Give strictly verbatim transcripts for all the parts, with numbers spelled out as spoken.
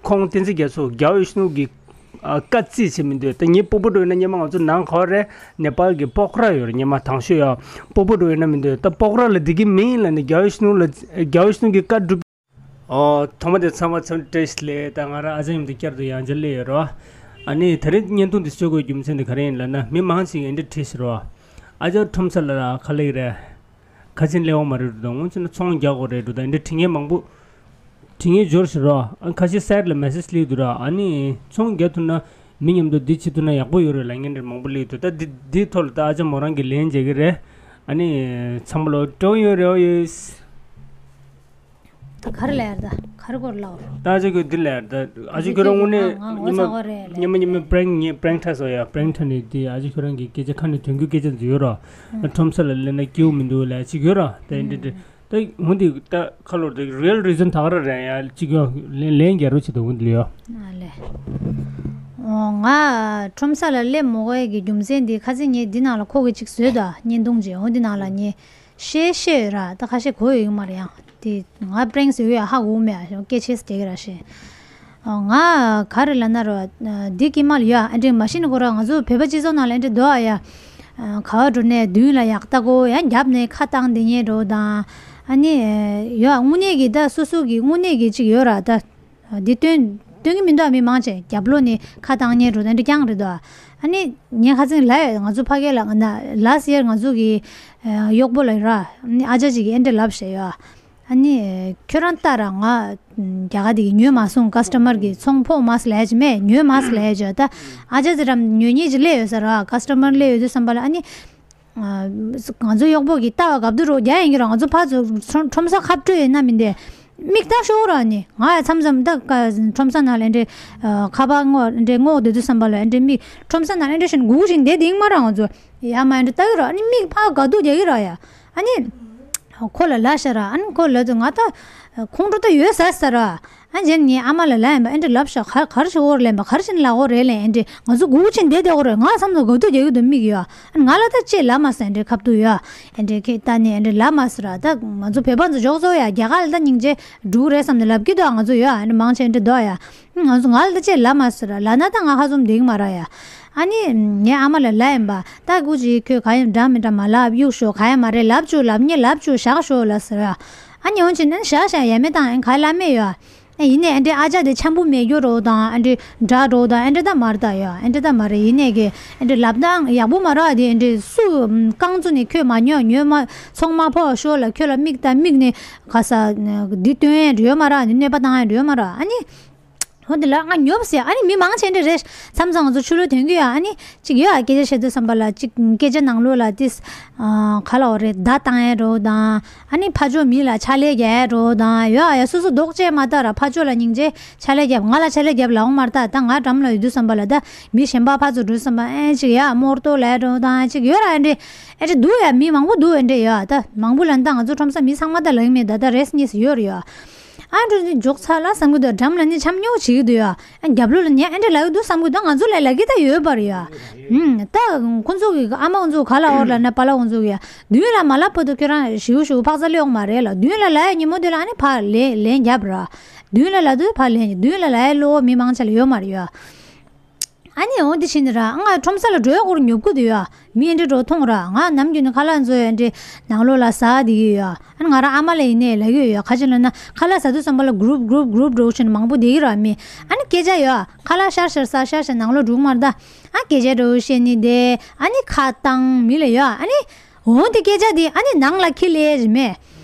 ཁོང་བསྟན་འཛིན་རྒྱ་མཚོ་རྒྱལ་བ་ཡིད་བཞིན་ནོར་བུ་གི་ཨ་བཀའ་བརྩིས་བྱས་མི་འདུག་ད་ངའི་སྤོ་བོ་འགྲོ་ཡིན་ན་སྙེ་མ་ང་ཚོ་ནང་ག་བ་རེད། ནེ་པཱལ་གྱི་པོག་ར་ཡོད་རེད། སྙེ་མ་དང་ཤོས་ཡ་སྤོ་བོ་འགྲོ་ཡིན་ན་མི་འདུག་ད་པོག་ར་ལ་འདི་གི་མིང་ལ་ནི་རྒྱལ་བ་ཡིད་བཞིན་ནོར་བུ་ལ་རྒྱལ་བ་ཡིད་བཞིན་ནོར་བུ་གི་བཀའ་སྒྲུབ། ཨོ་ཐོག་མ་དེ་ཚང་མ་འཚམས་བཀྲ་ཤིས་བདེ་ལེགས། ད་ང་རང་ཨ་ཅག་མཉམ་དུ་བསྐྱར་དུ་ཡང་བསྐྱར་སླེབས་ཡོད་རོ། ཨ་ནི་ད་རེས་བརྙན་ཐུང་འདི་བཟོ་དགོས་རྒྱུ་མཚན་དེ་ག་རེ་ཡིན་ལབ་ན་མི་མང་ཆེ་གིས་འདི་འདྲ་དྲིས་ཤག་རོ། ཨ་ཅག་ཁྲོམ་ས་ལ་ག་ལེ་རེད། ཁ་ཆེན་སླེབས་ཡོང་མ་རེད་འགྲོ་ད་སྔོན་ཆད་ན་ཚོང་རྒྱག་དགོས་རེད་འགྲོ་ད་འདི་འདྲ་དྲི་ངན་མང་པོ། དྲི་ངན་འབྱོར་ཤག་རོ། ཨ་ཁ་ཤས་སའིཊ་ལ་མེ་སེཇ་སླེབས་འདུག་ར། ཨ་ནི་ཚོང་རྒྱག་ཐུབ་ན་མི་མཉམ་དུ་འདི་བྱེད་ཐུབ་ན་ཡག་པོ་ཡོད་རེད་ལབ་མཁན་འདྲ་མང་པོ་སླེབས་འདུག་ད་འདི་འདིའི་ཐོག་ལ་ད་ཨ་ཅག་མོ་རང་གིས་ལན་རྒྱག་གི་རེད། ཨ་ནི་ཚང་མ་ལོ་སྤྲོ་ཡོད་རེད་ཡོད། ད་ག་རེ་ལབ་ཡ་རེད། ད་ག་རེ་སྐོར་ལབ་རོ། ད་ཨ་ཅག་གིས་འདི་ལབ་ཡ་རེད། ད་ཨ་ཅག་ཁྱོད་རང་དངོས་གནས་ང་ངོ་ཚ་ག་རེད་ལབ། མཉམ་མཉམ་པྲེང་ངས་པྲེང་ཁྲ་བཟོ་ཡ་པྲེང་ཁྲ་ནས་དེ་ཨ་ཅག་ཁྱོད་རང་གི་སྐད་ཆ་ཁ་ནས་ཐོན་རྒྱུ་སྐད་ཆ་འཛུལ་ཡོད་ར། ཁྲོམ་ས་ལ་སླེབས་ན་སྐྱིད་པོ་མི་འདུག་ལབ་ཅིག་ཡོད་ར། ད་འདི་འདི་ད་ངོ་འདི་ད་ཁ་ལོར་ད་རི་ཡལ་རི་ཛན་ད་ག་ར་རེད་ཡ་ཅིག་ཡོད་ལན་ལན་རྒྱག་རོགས་བྱེད་དོ་ངོ་འདི་ལ་ཡོད། ཨ་ལེ། ཨོ་ང་ཁྲོམ་ས་ལ་སླེབས་མ་དགོས་ཡ་གི་རྒྱུ་མཚན་འདི་ཁ་སང་ངས་འདི་ནང་ལ་ཁོ་གི་ཅིག་བཟོས་ད་བརྙན་ཐུང་ཅིག་འོ་འདི་ནང་ལ་ངས། ཤེས་ཤེས་ཡོད་ར། ད་ཁ་ཤས་གོ་ཡོད་མ་རེད་ཡང་། དེ་ང་པྲེང་ཟེར་ཡོད་ཡ་ཧ་གོ་མེད་ཡ་སྐད་ཆེ་སྟེ་གི་ར་ཤེས། ང་ག་རེ་ལབ་ན་ར། འདི་ཀྱི་མ་ལ་ཡ་ཨ་འདྲེ་མ་ཤི་ནི་གོ་ར་ང་ཚོ་བོད་པ་སྤྱི་ཚོགས་ནང་ལ་ཨ་འདྲེ་འདུག་ཨ་ཡ། ག་བ་འགྲོ་ནས་མདུན་ལ་ཡག་ལྟ་གོ་ཡ་རྒྱབ་ནས་ཁ་བཏང་དེ་ཉེ་འགྲོ་དང་། ཨ་ནི། ཡ་དངོས་གནས་ཀྱི་ད་སོ་སོ་གི་དངོས་གནས་ཀྱི་ཅིག་ཡོད་ར་ད། འདི་སྟོན་སྟོན་གྱི་མི་འདུག་མི་མང་ཆེ་རྒྱབ་ལོགས་ནས་ཁ་བཏང་ཉེ་འགྲོ་དེ་འདྲ་རྐྱང་རེད་དོ། ཨ་ནི་ངས་ཁ་སང་ལབ་ཡོད་ང་ཚོ་ཕ་གི་ལ་ང་ན་ལ་སི་ཡར་ང་ཚོ་གི་གཡོག་པོ་ལ་ར་ཨ་ནི་ཨ་ཅག་ཅིག་གིས་ཨེ་འདྲ་ལབ་བྱས་ཡོད། ཨ་ནི་ཁྱོད་རང་ལྟ་ར་ང་རྒྱ་གར་དེ་གི་ཉོས་མ་སོང་ཀ་སི་ཊ་མར་གི་ཚོང་ཕོག་མ་སོང་ལབ་ཡ་ཅིག་མེད་ཉོས་མ་སོང་ལབ་ཡ་ཅིག་ད་ཨ་ཅག་ཅིག་རམ་ཉོས་ཉེས་ཅིག་སླེབས་ཡོད་ས་ར་ཀ་སི་ཊ་མར་སླེབས་ཡོད་དུས་ཙམ་པ་ལ་ཨ་ནི། ང་ཚོ་གཡོག་པོ་གིས་ལྟ་བ་གབ་ཏུ་རོ་རྒྱ་ཡིན་གྱི་རོ་ང་ཚོ་ཕར་ཚུར་ཁྲོམ་ས་ཁ་སྤྲོད་ཡིན་ན་མིན་ཏེ། མིག་ལྟ་ཤོག་ར་ནི་ང་ཡ་མཚམས་མཚམས་ད་ཁྲོམ་ས་ནང་ལ་འདྲེ། ཁ་པར་སྔོག་འདྲེ་སྔོག་བསྡད་དུས་ཙམ་པ་ལ་འདྲེ་མིག་ཁྲོམ་ས་ནང་ལ་འདྲེ་བཞིན་སྒུག་བཞིན་བསྡད་དེ་ཡིན་མ་ར་ང་ཚོ་ཡ་མ་འདྲེ་ལྟ་གི་ར་ནི་མིག་ཕར་ག་དུ་རྒྱག་གི་ར་ཡ་ཨ་ནི། ཁོ་ལ་ལབ་ཤག་ར་ཨ་ནི་ཁོ་ལབ་དུས་ང་ད་ཁོང་ཁྲོ་ད་ཡོད་ས་ས་ར། ཨ་རྗེས་ངའི་ཨ་མ་ལ་ལབ་ཡིན་པ་ཨེ་འདྲ་ལབ་ཤག་ག་ག་རེ་ཞིག་འོར་ལེན་པ་ག་རེ་ཞིག་ལ་འོར་རེད་ལེན་ཨེ་འདྲ་ང་ཚོ་སྒུག་ཕྱིན་བསྡད་བསྡད་འོར་རེད་ང་བསམ་ཚོ་ག་དུས་རྒྱག་གི་འདུག་མིག་ཡོད་ཨ་ང་ལ་ད་ཅེས་ལབ་མ་སོང་ཨེ་འདྲ་ཁབ་ཏུ་ཡོད་ཨེ་འདྲ་ཁྱེད་ལྟ་ནི་ཨེ་འདྲ་ལབ་མ་སོང་ར་ད་ང་ཚོ་བོད་པ་ཚོ་འཇོག་ཚོ་ཡ་རྒྱ་གར་ལ་ད་སྙིང་རྗེ་འགྲོ་གི་རེད་བསམ་ནས་ལབ་ཀྱི་འདུག་ང་ཚོ་ཡོད་ཨེ་འདྲ་མང་ཆེ་ཨེ་འདྲ་འདུག་ཡ་ང་ཚོ་ང་ལ་ད་ཅེས་ལབ་མ་སོང་ར་ལབ་ན་ད་ང་ཧ་ཚོམ་འདུག་མ་ར་ཡ་ཨ་ནི་ངའི་ཨ་མ་ལ་ལབ་ཡིན་པ་ད་སྐུ་ཅིག་ཁྱོད་ག་ཡིན་འདྲ་མི་འདྲ་མ་ལབ་གཡུག་ཤོག་ག་ཡ་མ་རེད་ལབ་བཅུག་ལབ་ངས་ལབ་བཅུག་བཞག་ཤོག་ལབ་ཟེར་ཡ། ཨ་ནི་འོན་ཅིག་ནན་ཞག་ཞག་ཡ་མེད་དང་ཨེ་ག་ལ་མེད་ཡོད། ཨེ་ཡིན་ནས་ཨེ་འདྲའི་ཨ་ཅག་དེ་འཆམ་པོ་མེད་རྒྱུ་རོ་དང་ཨེ་འདྲའི་འདྲ་རོ་དང་ཨེ་འདྲ་ད་མར་ད་ཡོད་ཨེ་འདྲ་ད་མ་རེད་ཡིན་ནས་གི་ཨེ་འདྲའི་ལབ་དང་ཡག་པོ་མ་ར་དེ་ཨེ་འདྲའི་སུ་རྐང་བཙུགས་ནས་ཁྱོད་མ་ཉོ་ཉོ་མ་ཚོང་མ་ཕོག་ཤོག་ལ་ཁྱོད་ལ་མིག་ད་མིག་ནས་ག་ས་འདི་སྟོན་ཡས་འདྲ་ཡོད་མ་ར་འདི་གནོད་པ་བཏང་ཡས་འདྲ་ཡོད་མ་ར་ཨ་ནི། འོ་དེ་ལ་ང་ཉོབ་ཟེར་ཨ་ནི་མི་མང་ཆེ་འདྲ་རེད་མཚམས་མཚམས་ང་ཚོ་ཆུ་ལོ་ཐོན་གི་ཡོད་ཨ་ནི་གཅིག་ཡོད་ཨ་སྐད་ཆ་བཤད་དུས་བསམ་པ་ལ་གཅིག་སྐད་ཆ་ནང་ལོགས་ལ་ཏིས་ག་ལ་འོ་རེད་བརྡ་བཏང་ཡ་འགྲོ་དང་ཨ་ནི་ཕ་ཇོ་མི་ལ་ཕྱག་ལས་རྒྱག་ཡ་འགྲོ་དང་ཡོད་ཨ་ཡ་སོ་སོ་ལྡོག་ཅེས་མ་ལྟ་ར་ཕ་ཇོ་ལ་སྙིང་རྗེ་ཕྱག་ལས་རྒྱབ་ང་ལ་ཕྱག་ལས་རྒྱབ་ལ་འོང་མ་ལྟ་ད་ང་འགྲམ་ལ་ཡོད་དུས་བསམ་པ་ལ་ད་མི་གཞན་པ་ཕར་ཚུར་འགྲོ་བསམ་པ་ཨེ་གཅིག་ཡ་མོར་ཏོ་ལ་འགྲོ་དང་གཅིག་ཡོད་ར་ཨེ་འདྲ་ཨེ་འདྲ་འདུག་ཡ་མི་མང་པོ་འདུག་ཨེ་འདྲ་ཡོད་ཨ་ད་མང་པོ་ལ་ད་ང་ཚོ་ཁྲོམ་ས་མི་ཚང་མ་ད་ལག་མེད་ད་ད་རེས་གཉིས་སུ་ཡོད་ར་ཡོད་ཨ། ཨ་འགྲོ་འདི་འཇོག་ཚར་ལ་བསམ་གི་འདུག་འགྲམ་ལ་ནི་འཆམ་ཉོག་བྱེད་ཀྱི་འདུག་ཡ། ཨ་རྒྱབ་ལོགས་ལ་ནི་ཨ་འདྲ་ལབ་ཀྱི་འདུག་བསམ་གི་འདུག་ང་ཚོ་ལ་ལབ་ཀྱི་ད་ཡོད་པ་རེད་ཡ། ཨུམ། ད་ཁོ་ཚོ་གི་ཨ་མ་ཁོ་ཚོ་ག་ལ་འོར་ལ་ན་པ་ལ་ཁོ་ཚོ་གི་ཡ། མདུན་ལ་མ་ལབ་བར་དུ་ཁྱོད་རང་ཞིའུ་ཞིའུ་ཕག་ཚ་སླེབས་ཡོང་མ་རེད་ལ། མདུན་ལ་ལབ་ཡ་ཉིན་མོ་དེ་ལ་ཨ་ནི་ཕར་ལན་ལན་རྒྱབ་ར། མདུན་ལ་ལབ་དུས་ཕར་ལན་མདུན་ལ་ལབ་ཡ་བློ་མི་མང་ཆ་ལ་ཡོད་མ་རེད་ཡ། ཨ་ནི་འོ་འདི་ཕྱིན་ནི་ར་ང་ཁྲོམ་ས་ལ་འགྲོ་ཡ་སྐོར་ཉོབ་ཀྱི་འདུག་ཡ། མི་ཨེ་འདྲ་འགྲོ་མཐོང་ར་ང་ནམ་རྒྱུན་ནི་ཁ་ལག་འཛོལ་ཡ་ཨེ་འདྲ་ནང་ལོགས་ལ་ཟ་བསྡད་ཀྱི་ཡོད་ཡ། ཨ་ནི་ང་རང་ཨ་མ་ལ་ཡིན་ནའི་ལབ་ཀྱི་ཡོད་ཡ་ཁ་ཅིག་ལབ་ན་ཁ་ལག་ཟ་དུས་ཙམ་པ་ལ་གུ་རུབ་གུ་རུབ་གུ་རུབ་འགྲོ་ཕྱིན་མང་པོ་བསྡད་ཀྱི་ར་མི་ཨ་ནི་སྐད་ཆ་ཡོད་ཡ་ཁ་ལག་ཤར་ཤར་ཟ་ཤར་ཤར་ནང་ལོགས་འགྲོ་མར་ད་ཨ་སྐད་ཆ་འདྲ་བོ་བཤད་ནི་དེ་ཨ་ནི་ཁ་བཏང་མི་ལ་ཡོད་ཡ་ཨ་ནི། འོ་དེ་སྐད་ཆ་དེ་ཨ་ནི་ནང་ལ་ཁྱི་ལས་རེད་མེད།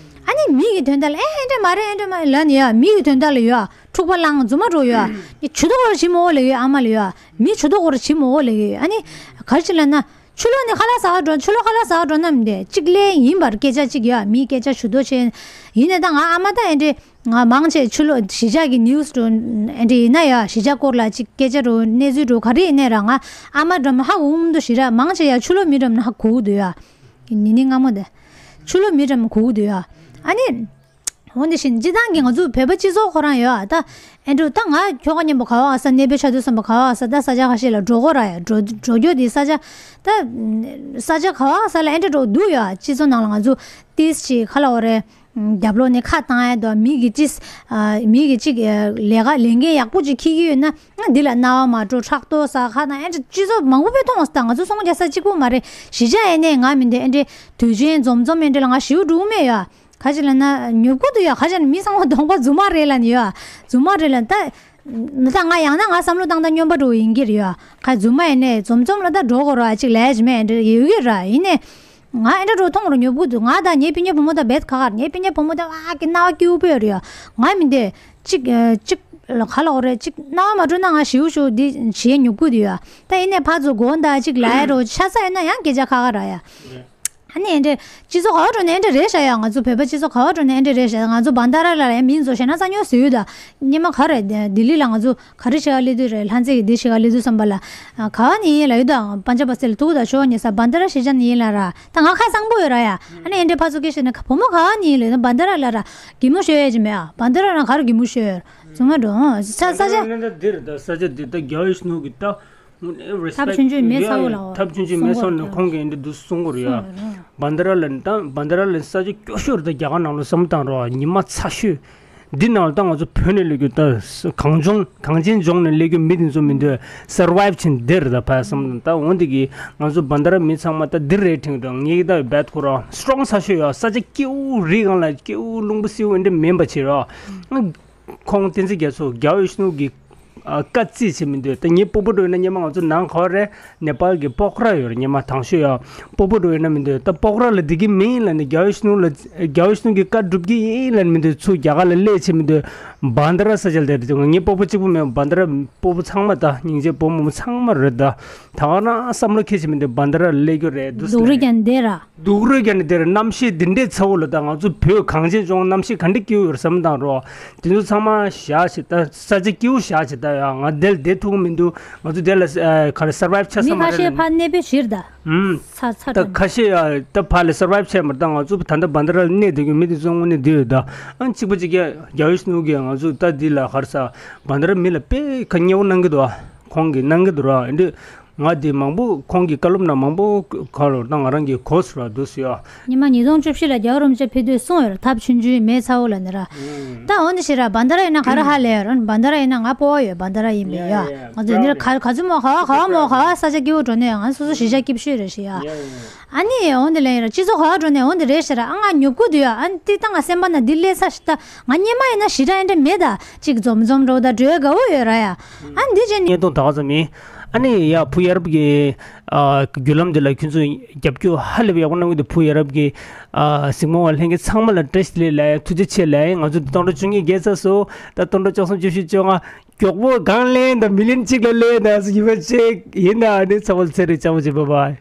ཨ་ནི་མི་གི་དོན་དག་ལ་ཨེ་ཨེ་འདྲ་མ་རེད་ཨེ་འདྲ་མ་རེད་ལབ་ནི་ཡ་མི་གི་དོན་དག་ལ་ཡོད་ཨ་འཁྲུག་པ་ལངས་རྫུན་མ་འགྲོ་ཡོད་ཨ་ནི་ཇུས་གཏོགས་སྐོར་བྱེད་མི་འོ་ལབ་ཡོད་ཨ་མ་ལ་ཡོད་ཨ་མི་ཇུས་གཏོགས་སྐོར་བྱེད་མི་འོ་ལབ་ཡོད་ཨ་ནི་ག་རེ་བྱེད་ལབ་ན་ཆུ་ལོག་ནི་ཁ་ལག་ཟ་ག་འགྲོ་ཆུ་ལོག་ཁ་ལག་ཟ་ག་འགྲོ་ན་མི་འདི་གཅིག་ལས་ཡིན་པར་སྐད་ཆ་གཅིག་ཡོད་ཨ་མིའི་སྐད་ཆ་ཇུས་གཏོགས་བྱེད་ཡིན་ནའི་ད་ང་ཨ་མ་ད་ཨེ་འདྲ་ང་མང་ཆེ་ཆུ་ལོག་གཞིས་ཆགས་ཀྱི་ནིའུ་སི་འགྲོ་ཨེ་འདྲ་ཡིན་ན་ཡ་གཞིས་ཆགས་སྐོར་ལ་གཅིག་སྐད་ཆ་འགྲོ་གནས་ཚུལ་འགྲོ་ག་རེ་ཡིན་ནའི་ར་ང་ཨ་མ་འགྲམ་ཧ་གོ་འདུག་ཞེ་དྲག་མང་ཆེ་ཡ་ཆུ་ལོག་མི་འགྲམ་ན་ཧ་གོ་གི་འདུག་ཡ། ཉི་ནི་སྔ་མོ་དེ། ཆུ་ལོག་མི་འགྲམ་གོ་གི་འདུག་ཡ། ཨ་ནི། འོ་འདི་བཞིན་སྤྱི་བཏང་གི་ང་ཚོ་བོད་པ་སྤྱི་ཚོགས་ཁོ་རང་ཡོད་ཨ་ད། ཨེ་འགྲོ་ད་ང་ཁྱོ་ག་མཉམ་པོ་ག་བ་ས་གནས་པའི་ཆ་དུས་བསམ་པ་ག་བ་ས་ད་ས་ཆ་ཁ་ཤས་ལ་འགྲོ་གོ་ར་ཡ་འགྲོ་འགྲོ་རྒྱུ་དེ་ས་ཆ། ད། ས་ཆ་ག་བ་ས་ལ་ཨེ་འགྲོ་འགྲོ་འདུག་ཡ་སྤྱི་ཚོགས་ནང་ལ་ང་ཚོ་ཏིས་ཅི་ག་ལ་འོ་རེད། རྒྱབ་ལོགས་ནས་ཁ་བཏང་ཡ་དང་། མི་གི་ཅིས་ཨ་མི་གི་ཅིག་ལས་ཀ་ལས་འགན་ཡག་པོ་ཅིག་འཁྱེར་གྱི་ཡོད་ན། ང་འདི་ལ་རྣ་བ་མ་འགྲོ། ཕྲག་དོག་ཟ། ཁ་ན་ཨེ་འདྲ་སྤྱི་ཚོགས་མང་པོ་དཔེ་མཐོང་བ་ད། ང་ཚོ་སོང་རྒྱག་ས་གཅིག་པོ་མ་རེད། གཞིས་ཆགས་ཨེ་ནས་ང་མི་འདི་ཨེ་འདྲའི་དུས་ཆེན་འཛོམས་འཛོམས་ཨེ་འདྲ་ལ་ང་ཞེ་པོ་འགྲོ་གི་མེད་ཡ། ག་ཅི་ལབ་ན་ཉོབ་ཀྱི་འདུག་ཡ། ག་ཅི་ལབ་ན་མི་ཚང་མ་གདོང་པ་རྫུན་མ་རེད་ལབ་ནས་ཡ། རྫུན་མ་རེད་ལབ་ད། ད་ང་ཡང་ན་ང་བསམ་བློ་བཏང་ད་སྨྱོན་པ་འགྲོ་ཡིན་གྱི་རེད་ཡ། ག་རྫུན་མ་ཡིན་ནས་འཛོམས་འཛོམས་ལ་ད་འགྲོ་དགོས་ར་ཅིག་ལས་ཅི་མེད་ཨེ་འདྲ་ཡོད་གི་ར། ཡིན་ནས། ང་ཨེ་འདྲ་འགྲོ་མཐོང་རུ་ཉོབ་ཀྱི་འདུག་ང་ད་ངའི་སྤུན་ཉེ་བུ་མོ་ད་བེད་ཁ་ཁར། ངའི་སྤུན་ཉེ་བུ་མོ་ད་ཨ་ཀི་རྣ་བ་སྐྱིད་པོ་ཡོད་རེད་ཡ། ང་མི་འདི་ཅིག་ཨ་ཅིག་ལ་ག་ལ་འོ་རེད། ཅིག་རྣ་བ་མ་འགྲོ་ན་ང་ཞེ་པོ་ཞེ་པོ་འདི་བྱེད་ཉོབ་ཀྱི་འདུག་ཡ། ད་ཡིན་ནས་ཕར་ཚུར་དགོངས་དག་ཅིག་ལ་ཡ་རོ་ཆ་ས་ཡོད་ན་ཡང་སྐད་ཆ་ཁ་ཁ་ར་ཡ། ཨ་ནི་ཨེ་འདྲ་སྤྱི་ཚོགས་ག་བ་འགྲོ་ནས་ཨེ་འདྲ་རེད་ཤག་ཡ། ང་ཚོ་བོད་པ་སྤྱི་ཚོགས་ག་བ་འགྲོ་ནས་ཨེ་འདྲ་རེད་ཤག་ང་ཚོ་བན་ད་ར་ལ་ཡ་མིང་བཟོ་ཤེས་ན་ས་ཉོ་ཟེར་ཡོད་ད། སྙེ་མ་ག་རེ་ལྡི་ལི་ལ་ང་ཚོ་ག་རེ་བྱེད་ག་སླེབས་དུས་རེད། ལྷ་མཛེས་ཀྱི་འདི་བྱེད་ག་སླེབས་དུས་བསམ་པ་ལ། ཨ་ག་བ་ནས་ཡིན་ལབ་ཡོད་ད། པན་ཇབ་པ་སེ་ལ་ཐུག་ད་ཞོགས་ཉེ་ས་བན་ད་ར་གཞིས་ཆགས་ནས་ཡིན་ལབ་ར། ད་ང་ཁ་གཙང་པོ་ཡོད་ར་ཡ། ཨ་ནི་ཨེ་འདྲ་ཕར་ཚུར་སྐད་བཤད་ན་བུ་མོ་ག་བ་ནས་ཡིན་ལབ་ན་བན་ད་ར་ལབ་ར། གད་མོ་ཤོར་ཡ་ཅིག་མེད་ཨ། བན་ད་ར་ན་ག་རེ་གད་མོ་ཤོར་ཡོད། རྫུན་མ་འགྲོ་ས་ས་ཆ། ད་འདིར་ད་ས་ཆ་འདི་ད་རྒྱ་ཡིས་ནུ་གི་ད། ཐབས་ཆུང་ཆུང་མེད་ཚ་བོ་ལ་འོ། ཐབས་ཆུང་ཆུང་མེད་ས་ནས་ཁོང་གིས་འདི་འདུག་གསུང་གི་རེད་ཡ། སོང་རེད། བན་ད་ར་ལ་ནི་ད་བན་ད་ར་ལ་ནི་ས་ཆ་སྐྱོ་ཤོས་རེད། ད་རྒྱ་གར་ནང་ལ་བསམ་བཏང་རོགས། ཉི་མ་ཚ་ཤོས། འདི་ནང་ལ་ད་ང་ཚོ་བོད་ནས་སླེབས་རྒྱུ་ད་གངས་ལྗོངས་གངས་ཅན་ལྗོངས་ནས་སླེབས་རྒྱུ་མི་འདི་ཚོ་མི་འདུག་སར་བའིབ་བྱེད་འདི་རེད། ད་ཕ་བསམ་ད་འོ་འདི་གི་ང་ཚོ་བན་ད་ར་མི་ཚང་མ་ད་འདི་རེད་དྲན་གི་འདུག་ངེད་ཀྱི་ད་བེད་ཁོ་རང་སི་ཊོང་ཚ་ཤོས་ཡ། ས་ཆ་སྐྱིད་པོ་རི་སྒང་ལ་སྐྱིད་པོ་རླུང་བུ་བསིལ་པོ་འདི་མིན་པ་བྱེད་རོགས། ཁོང་བསྟན་འཛིན་རྒྱ་མཚོ་རྒྱལ་བ་ཡིད་བཞིན་ནོར་བུ་གི་ཨ་བཀའ་བརྩིས་བྱེད་མི་འདོད། ད་ངའི་སྤོ་བོ་འགྲོ་ཡིན་ན་སྙེ་མ་ང་ཚོ་ནང་ག་བ་རེད། ནེ་པཱལ་གྱི་པོག་ར་ཡོད་རེད། སྙེ་མ་དང་ཤོས་ཡ། སྤོ་བོ་འགྲོ་ཡིན་ན་མི་འདོད། ད་པོག་ར་ལ་བསྡད་ཀྱི་མིན་ལབ་ནས་རྒྱལ་བ་ཡིད་བཞིན་ནོར་བུ་ལ་རྒྱལ་བ་ཡིད་བཞིན་ནོར་བུ་གི་བཀའ་སྒྲུབ་ཀྱི་ཡིན་ལབ་ནས་མི་འདོད། ཚུར་རྒྱ་གར་ལ་སླེབས་བྱེད་མི་འདོད། བན་ད་ར་ས་ཆ་ལ་བསྡད་རེད། ངའི་སྤོ་བོ་གཅིག་པུ་མེད། བན་ད་ར་སྤོ་བོ་ཚང་མ་ད་སྙིང་རྗེ་སྤོ་མོ་ཚང་མ་རེད་ད། ད་ག་རང་བསམ་བློ་འཁྱེར་བྱེད་མི་འདོད། བན་ད་ར་ལ་སླེབས་རྒྱུ་རེད་འདུག་སྡུག་རུས་ཀྱང་བསྡད་ར། སྡུག་རུས་ཀྱང་ནི་དེར་གནམ་གཤིས་འདི་འདྲའི་ཚ་བོ་ལ་ད་ང་ཚོ་བོད་གངས་ཅན་ལྗོངས་གནམ་གཤིས་ག་འདྲ་སྐྱིད་པོ་ཡོད་བསམ་བཏང་རོགས། དེ་ཚོ་ཚང་མ་བཞག་བྱེད་ད། ས་ཆ་སྐྱིད་པོ་བཞག་བྱེད་ད་ཡ། ང་འདིར་བསྡད་ཐུབ་ཀྱི་མི་འདུག་ང་ཚོ་དེ་ལ་ཨ་ག་རེ་སར་བའིབ་བྱ་ས་མི་མ་ཁ་རེད་ཤས་ལབ་ཕར་གནས་སྤོས་བྱེད་ད། ཨུམ། ཚ་ཚ་ད་དྲན། ཁ་ཤས་ཡ་ད་ཕར་ལ་སར་བའིབ་བྱས་མ་ད་ང་ཚོ་ད་ལྟ་བན་ད་ར་གནས་བསྡད་ཀྱི་མི་དེ་ཚོ་དངོས་གནས་བསྡད་ཡོད་ད། ཨ་གཅིག་པ་གཅིག་རྒྱ་རྒྱ་ཡིས་ནུ་གིས་ང་ཚོ་ད་འདི་ལ་ག་རེ་ཟ། བན་ད་ར་མི་ལ་དཔེ་ཁ་མཉེས་པོ་གནང་གི་འདུག་ཨ་ཁོང་གིས་གནང་གི་འདུག་ར། འདི་ང་འདི་མང་པོ་ཁོང་གི་བཀའ་སློབ་ནང་མང་པོ་ག་རེ་ད་ང་རང་གི་གོ་སོང་ར་འདུག་སེ་ཡ། ཉི་མ་ཉིས་སྟོང་བཅུ་བཞི་ལ་རྒྱལ་བ་རིན་པོ་ཆེ་ཕེབས་དུས་གསུངས་ཡོད་ར། ཐབས་ཆུང་ཆུང་མེད་ཚ་བོ་ལབ་ནི་ར། ད་འོ་འདི་ཞིག་ར་བན་ད་ར་ཡིན་ན་ག་རེ་ཧ་ལས་ཡོད་ར། བན་ད་ར་ཡིན་ན་ང་སྤོ་བོ་ཡོད། བན་ད་ར་ཡིན་པས་ཡ། ཡ་ཡ་ང་ཚོ་འདི་ར་ག་ག་ཚོད་མོ་ག་བ་ག་བ་མོ་ག་བ་ས་ཆ་སྐྱིད་པོ་འགྲོ་ནས་ང་སོ་སོ་གཞིས་ཆགས་སྐྱིད་པོ་ཤོས་རེད་ཤི་ཡ། ཡ་ཡ་ཡ། ཨ་ནི་འོ་འདི་ལ་ཡིན་ར། སྤྱི་ཚོགས་ག་བ་འགྲོ་ནས་འོ་འདི་རེད་ཤི་ར། ཨ་ང་ཉོབ་ཀྱི་འདུག་ཡ། ཨ་ནི་ཏིག་ཏ་ང་སེམས་པ་ན་འདི་སླེབས་ས་ཞིག་ད། ང་སྙེ་མ་ཡིན་ན་ཞེ་དྲག་ཨེ་འདྲ་མེད་ད། གཅིག་འཛོམས་འཛོམས་འགྲོ་ད་འགྲོའི་དགའ་བོ་ཡོད་ར་ཡ། ཨ་འདི་བྱས་ནས། བརྙན་ཐུང་ད་ག་ཙམ་ཡིན། ཨ་ནི་ཡ་བུ་ཡ་རབས་ཀྱི་ཨ་བརྒྱུད་ལམ་འདི་ལ་ཁྱོད་ཚོས་རྒྱབ་སྐྱོར་ཧ་ལས་པའི་ཡག་པོ་གནང་གི་འདུག་བུ་ཡ་རབས་ཀྱི་ཨ་གཟིགས་མོ་བ་ལྷན་རྒྱས་ཚང་མ་ལ་བཀྲ་ཤིས་བདེ་ལེགས་ལབ། ཐུགས་རྗེ་ཆེ་ལབ། ང་ཚོ་འདི་སྟོང་ཕྲག་བཅུ་གཉིས་བརྒལ་ཚར་སོང་། ད་སྟོང་ཕྲག་བཅུ་གསུམ་བཅུ་བཞི་བཅོ་ལྔ་མགྱོགས་པོ་གང་ལེན་དང་མི་ལེན་གཅིག་ལ་ལེན་དང་ཟེར་གྱི་ཡོད་པ་ཅིག་ཡིན་ན། ཨ་ནི་ཚ་བོ་ཚེ་རིང་ལྕགས་པོ་ཆེ། བྷའི་བྷའི།